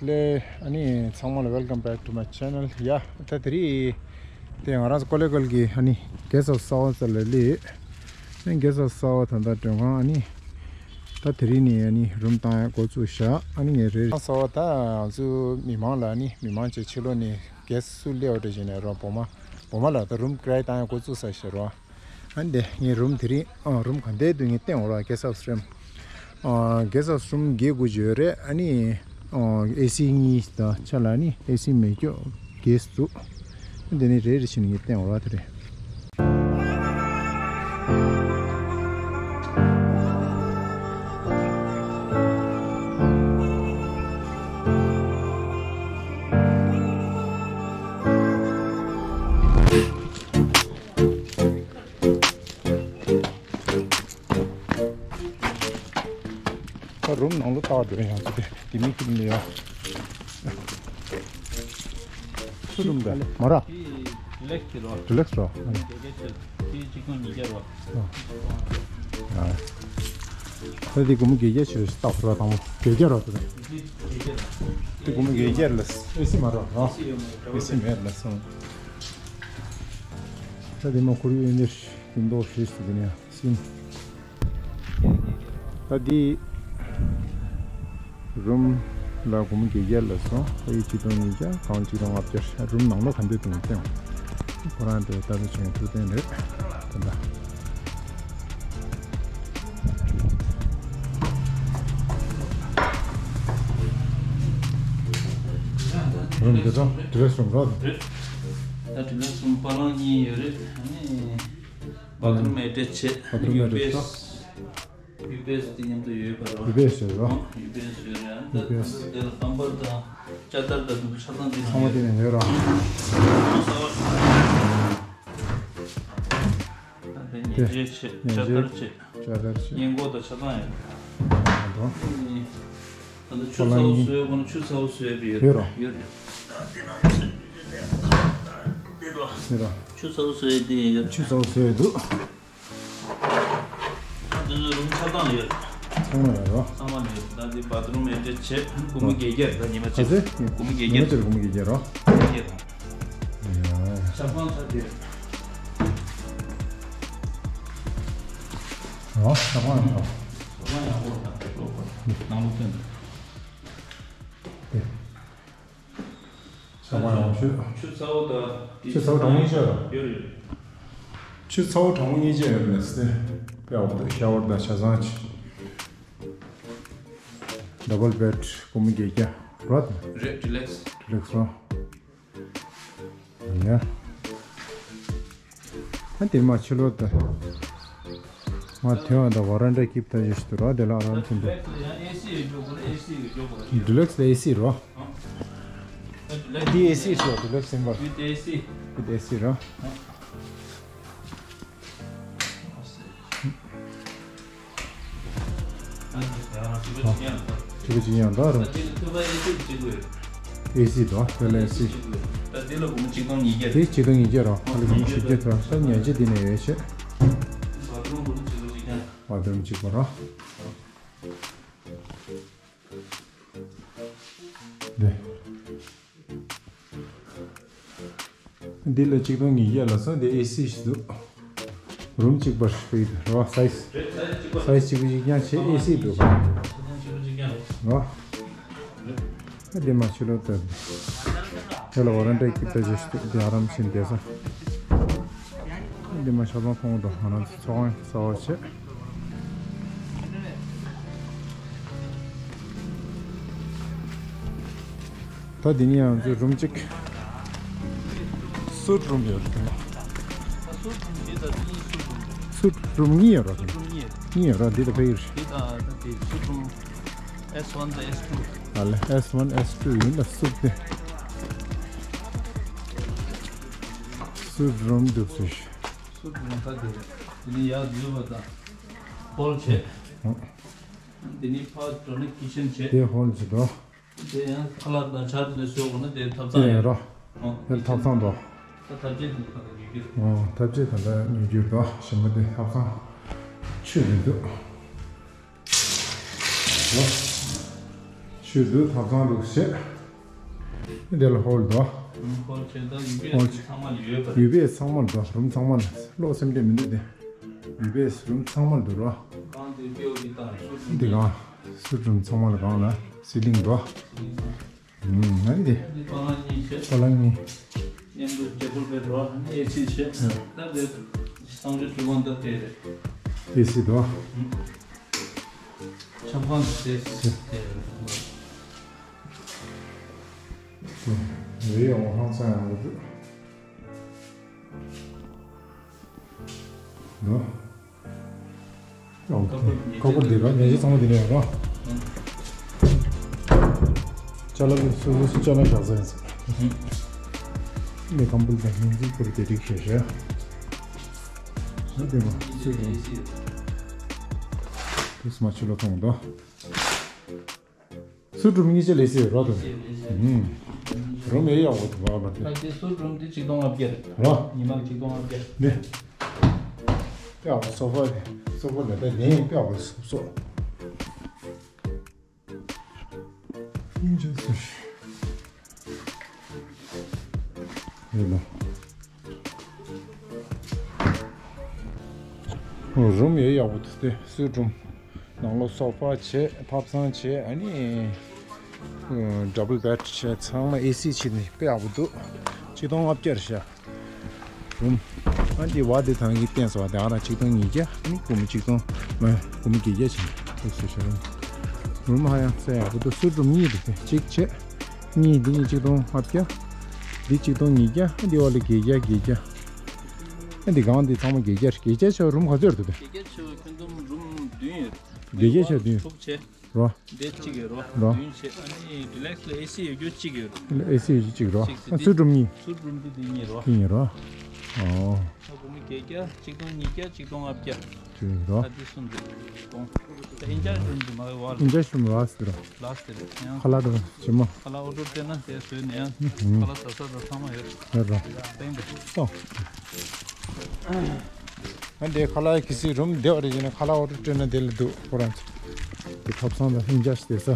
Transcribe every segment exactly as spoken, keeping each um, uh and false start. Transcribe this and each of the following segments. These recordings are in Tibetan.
ལེ། ཨ་ནི་ཚང་མ་ལ་welcome back to my channel. ཡ། ད་དེ་རིང་དེ་ང་རང་ཚོ་ཀོ་ལེ་གལ་གྱི་ཨ་ནི་གེ་སི་ཧའུ་སི་གསར་པ་ཙམ་ལ་སླེབས་ཡོད། ཨ་ནི་གེ་སི་ཧའུ་སི་གསར་པ་ད་ལྟ་སྒྲོན་ཁང་ཨ་ནི་ད་དེ་རིང་ནས་ཨ་ནི་རུམ་བཏང་ཡ་འགོ་བཙུགས་བཞག་ཨ་ནི་ངས་རེ་རེ་གསར་པ་ད་ང་ཚོ་མི་མང་ལ་ཨ་ནི་མི་མང་ཆེ་ཕྱི་ལོགས་ནས་གེ་སི་སུ་སླེབས་པ་འདྲ་བྱས་ནས་རོགས་བོ་མ་བོ་མ་ལ་ད་རུམ་ཀི་རའེ་བཏང་ཡ་འགོ་བཙུགས་ས་ཞེས་རོགས། ཨ་ནི་དེ་ངའི་རུམ་དེ་རིང་ཨ་རུམ་ག་འདྲ་འདུག་ངས་བསྟན་འོ་ར་གེ་སི་ཧའུ་སི་རུམ། ཨ་གེ་སི་ཧའུ་སི་རུམ་བརྒྱད་དགུ་ཅིག་ཡོད་རེད། ཨ་ནི་ཨ་ཨེ་སི་གཉིས་དང་ཆ་ལ་ནི་ཨེ་སི་མེད་ཀྱོག་གེ་སི་འདུག་དེ་ནི་རེ་རེ་བྱས་ནས་ངས་བསྟན་འོ་ར་དེ་རེད། ད་རུམ་ནང་ལོགས་ལྟ་བ་འགྲོ་ཡང་ཚོ་དེ་དེ་མི་ཁྱིམ་ནས་ཡ། སུ་རུམ་དེ་མ་ར། ཌི་ལེགས་ཀྱི་རོ། ཌི་ལེགས་རོ། དེ་གེ་ཆེ། དེ་གཅིག་སྟོང་ཉིས་བརྒྱ་རོ། ཨ། ད་དེ་སྒོར་མོ་བརྒྱད་བརྒྱ་ཆེ་རེད་ལྟ་བུ་རོ་དང་པོ་བརྒྱད་བརྒྱ་རོ་དེ། དེ་སྒོར་མོ་བརྒྱད་བརྒྱ་ལ་ཨེ་སི་མ་རོ་རོ། ཨེ་སི་མེད་ལ་སོང་། ད་དེ་མ་ཁོར་ཡུག་ཨེ་ནེར་ཇི་འདུག་ཞེས་སུ་དེ་ནས་སིན། ད་འདི་རུམ་ལ་སྒོར་མོ་བརྒྱད་བརྒྱ་ལ་སོང་། ཨ་ཡི་ཆིག་སྟོང་ཉིས་བརྒྱ་གང་ཆིག་སྟོང་ལྔ་བརྒྱ། རུམ་ནང་ལོགས་ག་འདོད་དུ་བསྟན། ཁོ་རང་དེ་ལྟ་བུ་བྱས་ཐུགས་བསྟན་རེད་ད་ལྟ། རུམ་དེ་ཚོ་ཌི་ལེགས་རུམ་རོ། ད་ཌི་ལེགས་རུམ་པ་ལང་གཉིས་ཡོད་རེད། ཨ་ནི་བ་ཐི་རུམ་ཨེ་ཊེཆ་བྱས། བ་ཐི་རུམ་ཨེ་ཊེཆ་རོ། ཡུ་པི་ཨེ་སི་དེ་མཉམ་དུ་ཡོད་པ་རོ། ཡུ་པི་ཨེ་སི་ཡོད་རོ། ཡུ་པི་ཨེ་སི་ཡོད་རེད། ཡུ་པི་ཨེ་སི། ད་དེ་ལ་ཀམ་བལ་དང་ཅ་དར་དང་ཆ་ཚང་དེ་ཚང་མ་དེ་ནས་ཡོད་རོ། ད་དེ་ཉལ་ཆས་བྱས། ཉལ་ཆས། ཅ་དར་བྱས། ཅ་དར་བྱས། སྔས་མགོ་དང་ཆ་ཚང་ཡོད་རོ། ད་ལྟ་ཆུ་ཚ་པོ་བཟོས་ཡོད་ཁོ་ན་ཆུ་ཚ་པོ་བཟོས་ཡོད་པ་ཡོད་རོ། ཡོད་རེད། ད་དེ་ནང་ཡོད་རོ། ཆུ་ཚ་པོ་བཟོས་ཡོད་དེ་ཡོད། ཆུ་ཚ་པོ་བཟོས་ཡོད་འདུག་ད་དེ་ཚོ་རུམ་ཆ་ཚང་ཡོད། ཚང་མ་ཡོད་རོ། ཚང་མ་ཡོད། ད་དེ་བ་ཐི་རུམ་ཨེ་ཊེཆ་བྱས། སྒོར་མོ་བརྒྱད་བརྒྱ་རེད། ད་ཉི་མ་གཅིག་ག་ཚོད། སྒོར་མོ་བརྒྱད་བརྒྱ། ཉི་མ་གཅིག་ལ་སྒོར་མོ་བརྒྱད་བརྒྱ་རོ། བརྒྱད་བརྒྱ་རོ། ཡ། ཞབས་བྲོ་ཚ་དེ་རེད། རོ། ཞབས་བྲོ་ཡག་པོ་རེད། ཞབས་བྲོ་ཡག་པོ་རེད། ད་ནང་ལོགས་སྟོན་དང་། དེ། ཞབས་བྲོ་ཡག་པོ་ཞུ། ཆུ་ཚ་པོ་དང་། ཆུ་ཚ་པོ་གྲང་མོ་ཅིག་ཡོད་རོ། ཡོད་རེད། ཆུ་ཚ་པོ་གྲང་མོ་གཉིས་ཅིག་ཡོད་རེད་ཟེར། དཔེ་ཡག་པོ་འདུག་ཤ་ཝར་དང་ཆ་ཚང་ཅིག་ཌབ་བལ་བེཌ་སྒོར་མོ་བརྒྱད་བརྒྱ་རོ། རེད། ཌི་ལེགས། ཌི་ལེགས་རོ། ཡ། ད་དེ་མ་ཕྱི་ལོགས་ད། ང་དེ་བ་ད་ཝ་རན་ཌ་ཀིབ་ད་ཅེས་ཞིག་འདུག་རོ། དེ་ལ་ཨ་རམ་ཅིག་འདུག་ཌི་ལེགས་ལ་ཨེ་སི་རོ། འདི་ཨེ་སི་རོ། ཌི་ལེགས་ལ་ཨེ་སི་རོ། ཝི་ཐི་ཨེ་སི། ཝི་ཐི་ཨེ་སི་རོ། ཨ་ནི་ཡང་ན་ཕྱི་པ་ཅིག་ཡང་འདྲ། ཕྱི་པ་ཅིག་ཡང་འདྲ་རུང་། ད་དེ་ནི་ཐུབ་པ་ཨེ་སི་གཅིག་པུ་ཡོད། ཨེ་སི་དང་དེ་ལ་ཨེ་སི། གཅིག་པུ་ཡོད། ད་དེ་ལ་སྒོར་མོ་གཅིག་སྟོང་ཉིས་བརྒྱ། དེ་གཅིག་སྟོང་ཉིས་བརྒྱ་རོ། ཨ་ལ་སྒོར་མོ་བཞི་བརྒྱ་ཐོན། ད་ཉལ་ཆས་དེ་ནས་ཡོད་ཆེ། བ་ཐི་རུམ་སྒོར་མོ་གཅིག་པོ་གཅིག་ཀྱང་། བ་ཐི་རུམ་གཅིག་པོ་རོ། འདི། འདི་ལ་གཅིག་སྟོང་ཉིས་བརྒྱ་ལ་སོང་། འདི་ཨེ་སི་ཞིག་འདུག་རུམ་གཅིག་པར་སྤེལ་རོ། སའི་ཛི། རེད། སའི་ཛི་གཅིག་པ་གཅིག་རྐྱང་བྱས། ཨེ་སི་འདུག་ག་ཆ་ཚང་གཅིག་པ་གཅིག་རྐྱང་རེད། རོ། འདི་མ་ཕྱི་ལོགས་ལྟ། དེ་ལ་ཝ་རན་ཌ་ཀིབ་ད་ཅེས་ཞིག་འདུག་འདི་ཨ་རམ་ཅིག་འདེབས་ས། འདི་མ་ཞབས་ལོང་ཕོང་དང་ང་རང་ཚོ་ཚོགས་ཁང་གསར་པ་བྱས། ད་འདི་ནི་ང་ཚོའི་རུམ་གཅིག་སུ་ཊི་རུམ་ཡོད་རེད། སུ་ཊི་རུམ་གཉིས་ཡོད་རེད། གཉིས་ཡོད་རེད། འདི་ད་ཕ་གི་རེད། ཨ་ལེ། ཨེས་ཝན་ཨེས་ཊུ་ཡིན་ལ་སུ་ཊི་དེ། སུ་ཊི་རུམ་འདུག་ཟེར། སུ་ཊི་རུམ་ད་འདི་རེད། འདི་ནི་ཡར་འཛུལ་བ་དང་ཧོལ་བྱས། འདི་ནི་ཕར་འགྲོ་ན་ཀི་ཆན་བྱས། དེ་ཧོལ་བྱས་འགྲོ། དེ་ཡང་ཁ་ལག་དང་ཇ་དེ་ཚོ་བཟོ་དགོས་ན་དེ་ཐབ་ཚང་ཡོད་རོ། ཨོ། དེ་ཐབ་ཚང་འགྲོ། ད་ཐབ་ཆས་དེ་ཚོ་ད་ལྟ་ཉོ་རྒྱུ་རེད། ཨོ། ཐབ་ཆས་ད་ལྟ་ཉོ་རྒྱུ་རེད། ཞིམ་པོ་དེ་ཐབ་ཚང་ཆུ་དེ་འདུག་ཨོ། ཆུ་འདུག་ཐབ་ཚང་འདུག་བྱས། འདི་ལ་ཧོལ་འདུག་ཧོལ་བྱས་ད་ཡུ་བི་ཧོལ་ཚང་མ་ལ་ཡོད་པ་རེད། ཡུ་བི་ཚང་མ་ལ་འདུག་རུམ་ཚང་མ་ལ་གློག་སེམས་ཁྲལ་མི་འདུག་སྟེ། ཡུ་བི་རུམ་ཚང་མ་ལ་འདུག་རོ། ཁང་དེ་ཀེའོ་གི་དང་སུ་འདི་གང་སུ་རུམ་ཚང་མ་ལ་གང་ལ་སི་ལིང་འདུག་ཨུམ། ང་རེད་དེ། འདི་པ་ལང་གཉིས་བྱས། པ་ལང་གཉིས། མཉམ་དུ་ཊེ་བལ་བེཌ་རོ། ཨེ་སི་བྱས། ད་དེ་གསང་སྤྱོད་ཁྲུས་ཁང་ད་དེ་རེད། ཨེ་སི་འདུག་ཨུམ། ཆབ་ཁང་དེ་དེ་རེད། རེད་ཡོང་ཧང་སང་ཡང་འདུག་ནོ། ཀ་པར་འདི་ལ་ནས་ཅི་ཚང་མ་འདི་ནས་ཡོད་རོ། ཅ་ལག་སོ་སོ་སོ་ཅ་ལག་བཞག་ས་ཡིན་ས། ནས་ཀམ་པུལ་དང་ཧིན་ཛི་པུར་དེ་རིགས་ཞེ་ཞེ། ཟ་དེ་མ་ཚོད་དང་། དུས་མ་ཆུ་ལོ་ཐོང་དོ། སུ་སྒྲུབ་གཉིས་ཆ་ལས་སྲིད་རོ་དང་། ཨུམ། རུམ་ཡེ་ཡག་པོ་འདུག་བ་བར་དུ། ད་དེ་སུ་སྒྲུབ་འདི་ཆིག་སྟོང་ལྔ་བརྒྱ་རེད། རོ། ཉི་མ་ཆིག་སྟོང་ལྔ་བརྒྱ། འདི། ཡག་པོ་སོ་ཕ་རེད། སོ་ཕ་ལ་ད་ནས་ཡག་པོ་སོབ་སོབ། ཨིན་ཇི་སུ་ཤི། ཡོད་ལ། རུམ་ཡེ་ཡག་པོ་འདུག་སྟེ་སུ་སྒྲུབ། ནང་ལོགས་སོ་ཕ་བྱས། ཐབ་ཚང་བྱས། ཨ་ནི་ཨ་ཌབ་བལ་བེཌ་བྱས། ཚང་མ་ཨེ་སི་བྱས་ནས་དཔེ་ཡག་པོ་འདུག་ཆིག་སྟོང་ལྔ་བརྒྱ་རེད་ཤག་རུམ། ཨ་འདི་བ་འདི་ཐང་གི་བསྟན་སོགས་དེ་ཨ་ར་ཆིག་སྟོང་ཉིས་བརྒྱ། ཨ་ནི་སྒོར་མོ་ཆིག་སྟོང་མ་སྒོར་མོ་བརྒྱད་བརྒྱ་བྱས་ནས་ཨེ་སི་བྱས་རུམ། རུམ་ཧ་ཡང་ས་ཡག་པོ་འདུག་སུ་སྒྲུབ་གཉིས་རེད་དེ་གཅིག་བྱས། གཉིས་འདི་གཉིས་ཆིག་སྟོང་ལྔ་བརྒྱ། འདི་ཆིག་སྟོང་ཉིས་བརྒྱ། ཨ་འདི་བ་ལ་བརྒྱད་བརྒྱ་བརྒྱད་བརྒྱ། ཨ་འདི་གང་འདི་ཚང་མ་བརྒྱད་བརྒྱ་རེད། བརྒྱད་བརྒྱ་ཆ་རུམ་ག་ཚོད་རེད་འདུག་སྟེ། བརྒྱད་བརྒྱ་ཆ་ཁྱོན་བསྡོམས་རུམ་བདུན་ཡོད། བརྒྱད་བརྒྱ་ཆ་བདུན། དྲུག་བྱས། རོ། འདི་གཅིག་ཡོད་རོ། རོ། བདུན་བྱས། ཨ་ནི་ཌི་ལེགས་ལ་ཨེ་སི་ཡོད་རྒྱུ་གཅིག་ཡོད་རོ། ཨེ་སི་ཡོད་རྒྱུ་གཅིག་རོ། གཅིག་ཨ་ཚུལ་སྒྲུབ་གཉིས། ཚུལ་སྒྲུབ་འདི་འདི་གཉིས་རོ། གཉིས་རོ། ཨོ། ད་སྒོར་མོ་བརྒྱད་བརྒྱ། ཆིག་སྟོང་ཉིས་བརྒྱ། ཆིག་སྟོང་ལྔ་བརྒྱ། གཅིག་རོ། ད་འདི་གསུམ་རེད། གོང་། ད་ཨིན་ཇ་རུམ་འདི་མ་བ་ལ། ཨིན་ཇ་རུམ་ལ་སི་རོ། ལ་སི་རེད་ཡང་། ཁ་ལག་རུམ་ཇི་མོ། ཁ་ལག་ཨོ་ཌར་སྤྲད་ན་དེ་བཟོས་ནས་ཡང་། ཧུམ། ཁ་ལག་ཟ་ས་དང་ཚང་མ་ཡོད། ཡོད་རོ། ཏེང་ཏེ། ཨོ། ཨ་འདི་ཁ་ལག་གི་སི་རུམ་བདེ་བ་རེད་ཅེ་ན་ཁ་ལག་ཨོ་ཌར་སྤྲད་ན་བདེ་ལ་འདུག་ཁོ་རང་ཚོ། འདི་ཐབ་ཚང་དང་ཧིན་ཇ་ཞིག་བསྡད་ས།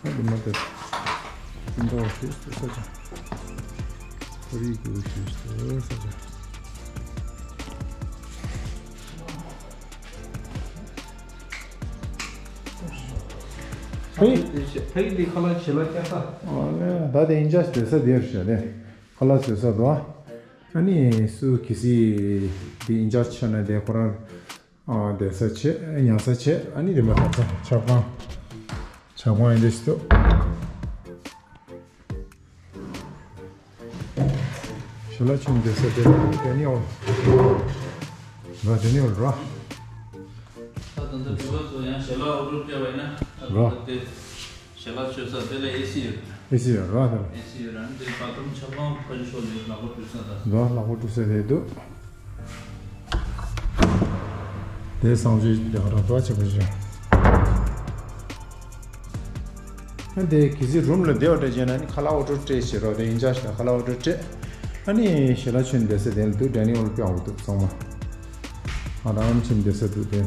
ཨ་དེ་མ་དེ། ཨིན་ཌོར་ཤུས་ཏེ་ས་ཆ། ཁོར་ཡུག་གི་ཤུས་ཏེ་ས་ཆ། ཕ་གི་ཕ་གི་འདི་ཁ་ལག་ཞལ་ལག་བཀྱག་ས། ཨ་ནི་ད་དེ་ཨིན་ཇ་ཞིག་བསྡད་ས་དེར་བཞག་ནས་ཁ་ལག་བཟོས་ས་འདུག་ཨ་ནི་སུ་གི་སི་འདི་ཨིན་ཇ་ཆ་ན་དེ་ཁོ་རང་ཨ་བསྡད་ས་བྱས། ཉལ་ས་བྱས། ཨ་ནི་དེ་མ་ཐག་ཚ་ཆབ་ཁང་། ཆབ་ཁང་ཡིན་འདྲ་ཞིག་འདུག་ཞལ་ལག་མཆོད་འདོད་ས་དེ་ལ་ཌེ་ནི་ཨོལ། ར་ཌེ་ནི་ཨོལ་ར། ད་ད་ལྟ་བྲིས་པ་ཚོ་ཡང་ཞལ་ལག་ཨོ་ཌར་སྤྲད་པ་ཡིན་ན་ད་ལྟ་དེ་ཞལ་ལག་མཆོད་ས་དེ་ལ་ཨེ་སི་ཡོད། ཨེ་སི་ཡོད་ར་དེ་ལ། ཨེ་སི་ཡོད་ར་འདི་བ་ཐི་རུམ་ཆབ་ཁང་ཕ་གི་ཤོར་ཡོད། ལག་པ་བཀྲུ་ས་དང་། ར་ལག་པ་བཀྲུ་ས་དེ་འདུག་དེ་གསང་སྤྱོད་རྒྱག་ར་དོ་ཆེ་པོ་ཞིག་ཨ་དེ་གི་སི་རུམ་ལ་བསྡད་པ་འདྲ་བྱས་ན་ནི་ཁ་ལག་ཨོ་ཌར་སྤྲད་བྱེད་རོགས། དེ་ཨིན་ཇ་ཞིག་ལ་ཁ་ལག་ཨོ་ཌར་སྤྲད། ཨ་ནི་ཞལ་ལག་མཆོད་འདོད་ས་དེ་ལ་འདུག་ཌེ་ནི་ཨོལ་དཔེ་ཡག་པོ་འདུག་ཚང་མ། ང་རང་མཆོད་འདོད་ས་འདུག་དེ།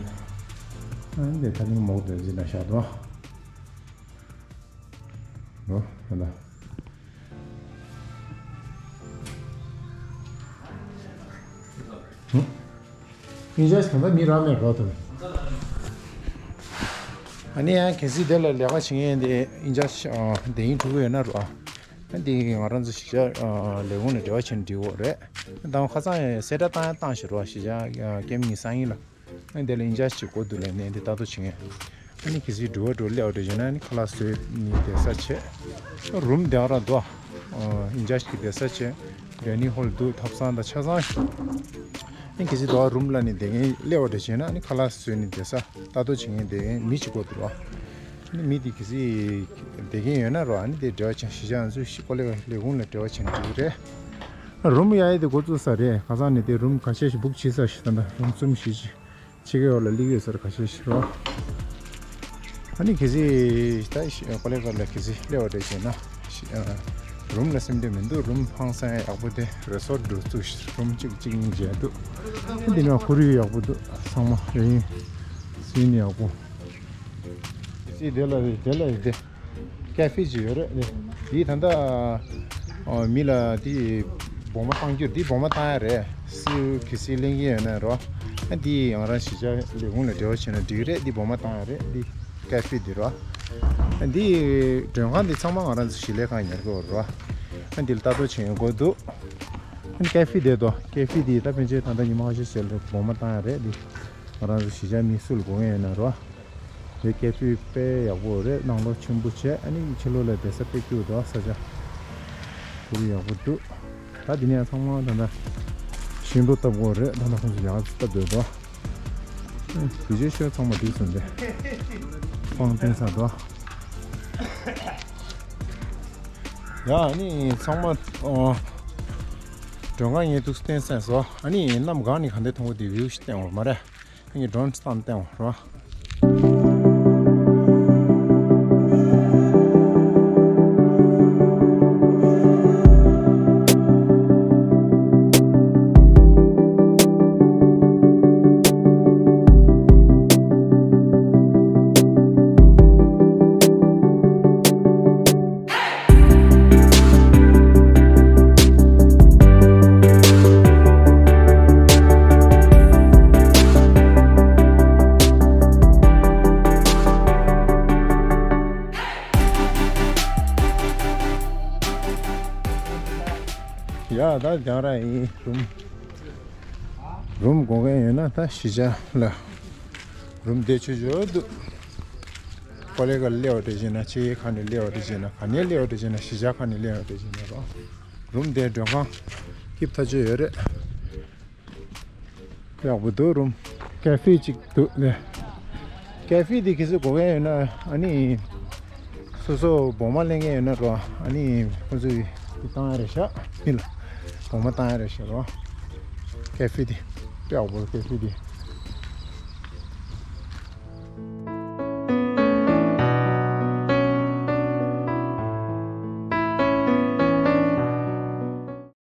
ཨ་ནི་དེ་ད་ནི་མོག་དེ་ཟིན་ན་ཤ་དོ། ཨོ་ཧ་ལ། ཨིན་ཇ་ཞིག་ད་ལྟ་མི་རག་མེད་རོགས་དང་། ཨ་ནི་ཡང་གལ་སྲིད་དེ་ལ་ལས་ཀ་བྱེད་མཁན་དེ་ཨིན་ཇ་ཞིག་དེ་ཡིན་འགྲོ་གི་ཡོད་ན་རོགས། ཨ་འདི་ང་རང་ཚོ་གཞིས་ཆགས་ལས་ཁུངས་ནས་འབྲེལ་བ་བྱས་ནས་འགྲིག་གི་རེད། ད་ཁ་སང་ཡང་གསལ་བསྒྲགས་བཏང་ཡང་བཏང་ཞིག་རོགས། གཞིས་ཆགས་ཀེམ་གཉིས་སང་ཉིན་ལ། ཨ་དེ་ལ་ཨིན་ཇ་ཞིག་དགོས་འདུག་ལབ་ནས་འདི་ལྟ་རྟོག་བྱེད་མཁན། ཨ་ནི་གལ་སྲིད་འགྲུལ་བ་འགྲོ་སླེབས་པ་འདྲ་བྱུང་ན་ཨ་ནི་ཁ་ལག་བཟོས་ནས་བསྡད་ས་བྱས། རུམ་དེ་ག་རང་འདུག་ཨ་ཨིན་ཇ་ཞིག་གི་བསྡད་ས་བྱས། ཌེ་ནི་ཧོལ་འདུག་ཐབ་ཚང་དང་ཆ་ཚང་ཞིག་ཨ་ནི་གལ་སྲིད་འགྲུལ་བ་རུམ་ལ་ནི་བསྡད་མཁན་སླེབས་པ་འདྲ་བྱུང་ན་ཨ་ནི་ཁ་ལག་བཟོས་ནས་བསྡད་ས་ལྟ་རྟོག་བྱེད་མཁན་བསྡད་མཁན་མི་གཅིག་དགོས་འདུག་ཨ་ནི་མི་དེ་གལ་སྲིད་བསྡད་མཁན་ཡོད་ན་རོགས། ཨ་ནི་དེ་འབྲེལ་བ་བྱས་གཞིས་ཆགས་ཚོའི་ཀོ་ལེ་ལས་ཁུངས་ལ་འབྲེལ་བ་བྱས་ནས་འགྲིག་གི་རེད། རུམ་གཡར་ཡས་དེ་འགོ་བཙུགས་ས་རེད། ཁ་སང་ནས་དེ་རུམ་ཁ་ཤས་ཤིག་བུག་བྱས་ས་ཞིག་ད་ལྟ་རུམ་གསུམ་བཞི་ཅིག་ཕྱི་གི་འོག་ལ་སླེབས་ཡོད་ས་རེད། ཁ་ཤས་ཤིག་རོ། ཨ་ནི་གལ་སྲིད་ད་ཤི་ཨ་ཀོ་ལེ་གར་ལ་གལ་སྲིད་སླེབས་པ་རེད་བྱས་ན་ཤི་ཨ་རུམ་ལ་སེམས་ཁྲལ་མི་འདུག་རུམ་ཧང་སང་ཡག་པོ་དེ་རི་སོར་འགྲོ་ཚུགས་ཤིག་རུམ་གཅིག་གཅིག་གཉིས་བྱས་འདུག་འདི་ནས་ཁོར་ཡུག་ཡག་པོ་འདུག་ཚང་མ་རེད། སུན་ཡག་པོ། གལ་སྲིད་དེ་ལ་རེད་དེ་ལ་རེད་དེ། ཀ་ཧྥེ་ཅིག་ཡོད་རེད། འདི་ད་ལྟ་ཨ་མི་ལ་འདི་སྦོང་མ་བཏང་རྒྱུ། འདི་སྦོང་མ་བཏང་ཡ་རེད། སུ་གལ་སྲིད་གླེང་གི་ཡོད་ན་རོ། ཨ་འདི་ང་རང་གཞིས་ཆགས་ལས་ཁུངས་ལ་འབྲེལ་བ་བྱས་ན་འགྲིག་རེད། འདི་སྦོང་མ་བཏང་ཡ་རེད། འདི་ཀ་ཧྥེ་འདི་རོ། ཨ་འདི་མགྲོན་ཁང་འདི་ཚང་མ་ང་རང་ཚོ་གཞིས་ལས་ཁང་ཉར་གི་ཡོད་རོ། ཨ་འདི་ལ་ལྟ་རྟོག་བྱེད་ཡོང་དགོས་འདུག་ཨ་ནི་ཀ་ཧྥེ་འདི་དོ་ཀ་ཧྥེ་འདི་ད་ཕན་ཆད་ད་ལྟ་ཉི་མ་ཁ་ཤས་ཤིག་ལ་སྦོང་མ་བཏང་ཡ་རེད། འདི་ང་རང་ཚོ་གཞིས་ཆགས་མི་སུ་ལ་དགོས་མཁན་ཡོད་ན་རོ། དེ་ཀ་ཧྥེ་དཔེ་ཡག་པོ་རེད། གནམ་ལོ་ཆེན་པོ་བྱས། ཨ་ནི་ཕྱི་ལོགས་ལ་བསྡད་ས་དཔེ་སྐྱིད་འདུག་ས་ཆ་ཁོར་ཡུག་ཡག་པོ་འདུག་ད་འདི་ནས་ཚང་མ་ད་ལྟ་ཤིང་སྡོང་བཏབ་དགོས་རེད། ད་ལྟ་ཁོང་ཚོ་ཡག་བཏབ་འདུག་ཨ་ནི་དུས་ཆེན་ཤོས་ཚང་མ་འདུག་སོང་སྟེ་སྤང་བསྟན་ས་འདུག་ཡ་ཨ་ནི་ཚང་མ་ཨོ་མགྲོན་ཁང་ངས་འདུག་བསྟན་ས་སོ། ཨ་ནི་གནམ་གང་ནས་གང་འདྲ་མཐོང་གི་འདུག་ཝིའུ་ཞིག་བསྟན་འོང་མ་རེད། ངས་ཌོན་སྟན་བསྟན་འོང་རོ། ཡ་ད་རྒྱང་ར་ཡིན། རུམ་རུམ་དགོས་མཁན་ཡོད་ན་ད་གཞིས་ཆགས་ལ་རུམ་བསྡད་ཆོག་ཆོག་འདུག་ཀོ་ལེ་གར་སླེབས་པ་འདྲ་བྱས་ན། ཕྱི་ཁ་ནས་སླེབས་པ་འདྲ་བྱས་ན། ག་ནས་སླེབས་པ་འདྲ་བྱས་ན། གཞིས་ཆགས་ཁ་ནས་སླེབས་པ་འདྲ་བྱས་ན་རོ། རུམ་དེ་མགྲོན་ཁང་སྐྱིད་ཐག་ཆོད་ཡོད་རེད། ཡག་པོ་འདུག་རུམ། ཀ་ཧྥེ་གཅིག་འདུག་ལེ། ཀ་ཧྥེ་འདི་གལ་སྲིད་དགོས་མཁན་ཡོད་ན་ཨ་ནི་སོ་སོ་སྦོང་མ་ལེན་མཁན་ཡོད་ན་རོ། ཨ་ནི་ཁོང་ཚོས་འདི་བཏང་ཡ་རེད་ཤག་མི་ལ་སྦོང་མ་བཏང་ཡ་རེད་ཤག་རོ། ཀ་ཧྥེ་འདི་ཡག་པོ། ཀ་ཧྥེ་འདི་